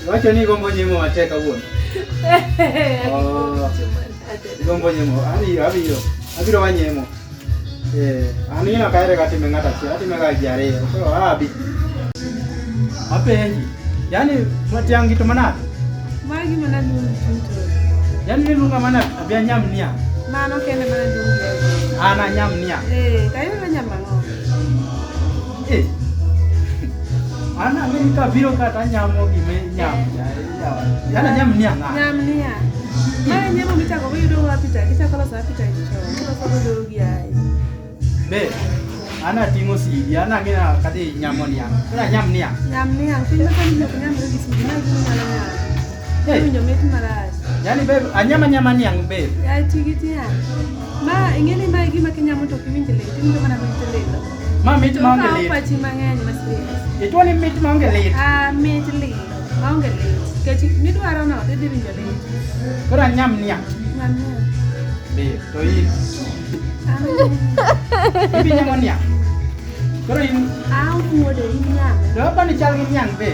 Iwacho ni igombo nyemo matek kawuono. Oh. Igombo nyemo. Abiro, abiro. Abiro wanyemo. Eh, an gino ok ahero ga time ng'ato achiel, atime ga ji ariyo. Koro abi. Apenji. Yaani tiang' gi to manade? Magi mana luongi chuny to. Yaani niluonga mana abi anyam niang'. Mano kende mana luongi. An anyam niang'. Eh, kayo nyam ang'o? Eh. An ang'e ni kabiro kata anyamo gima inyamo. Yaani anyam niang' ah. Nyam niang'. Mae nyamo michako go yudo appetite, ichako loso appetite chon. Iloso go dhogi ae. Be, an ating'o sidi, an ang'e ni kadhi nyamo niang'. Koro anyam niang'. Nyam niang', piny masani ji ok nyamre gi sidi, mae gima inyalo nyamo. Hey. Iwinjo mit marach. Yaani be, anyam anyama niang' be. Yaye ti gi tiang'. Ma ing'e ni mae gima kinyamo to ok iwinj lit, iwinjo mana mit lilo. Ma mit maonge Okawo lit. pachi mang'eny ma serious. Ituo ni mit maonge lit. Ah, mit lilo, maonge lit. Nikech midwaro no tidhi winjo lit. Koro anyam niang'. Nyam niang'. Be, to in. An Ibi nyamo niang'. Koro in, ah, umuodo in nyame. to apa ni chal gi niang' be.